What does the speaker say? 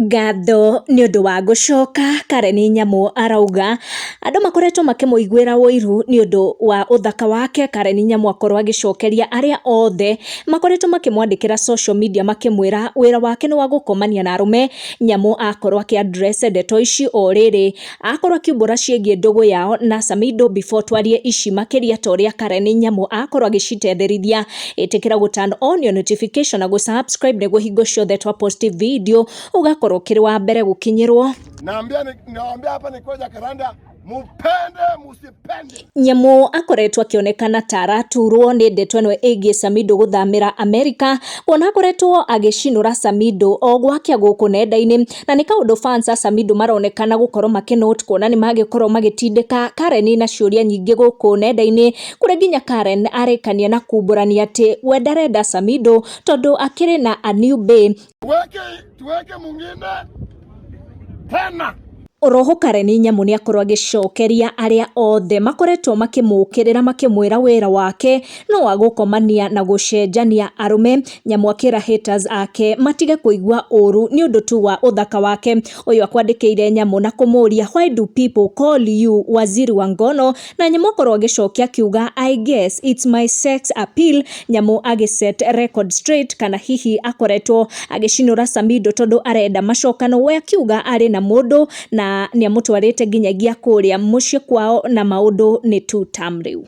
Ngatho nĩ ũndũ wa gũcoka Karen Nyamu arauga andũ makoretwo makĩmũiguĩra ũiru nĩ ũndũ wa ũthaka wake. Karen Nyamu akorwo agĩcokeria arĩa othe makoretwo makĩmwandĩkĩra social media makĩmwĩra wĩra wake nĩ wa gũkomania na arũme. Nyamu akorwo akĩ address ndeto ici o rĩrĩ akorwo akiumbũra ciĩgiĩ ndũgũ yao na Samido. Before twarie ici makĩria ta ũrĩa Karen Nyamu akorwo agĩcitenderithia, ĩtĩkĩra gũ turn on your notification na gũ subscribe nĩguo hingo ciothe twa post video ũgakorwo ũkĩrĩ wa mbere gũkinyĩrwo. Naambia hapa nikiwa Jacaranda, mupende musipende. Nyamu akoretwo akĩonekana ta araturwo nĩ ndeto ĩno ĩgiĩ Samido gũthamĩra Amerika, kuona akoretwo agĩcinũra Samido o gwake gũkũ nenda-inĩ, na nĩ kaũndũ fans a Samido maronekana gũkorwo makĩnote, kuona nĩ magĩkorwo magĩtindĩka Karen na ciũria nyingĩ gũkũ nenda-inĩ, kũrĩa nginya Karen arĩkania na kumbũrania atĩ we ndarenda Samido tondũ akĩrĩ na a new bae. Tuweke mwingine tena. Oroho Karen Nyamu nĩ akorwo agĩcokeria arĩa othe makoretwo makĩmũkĩrĩra makĩmwĩra wĩra wake no wa gũkomania na gũcenjania arũme. Nyamu akĩra haters ake matige kũigua ũru nĩ ũndũ tu wa ũthaka wake. Ũyũ akwandĩkĩire Nyamu na kũmũria, "Why do people call you waziri wa ngono?" Na Nyamu akorwo agĩcokia akiuga, "I guess it's my sex appeal." Nyamu agĩ set record straight kana hihi akoretwo agĩcinũra Samido tondũ arenda macokano, we akiuga arĩ na mũndũ na nĩ amũtwarĩte nginyagia kũrĩa mũciĩ kwao na maũndũ nĩ two term rĩu.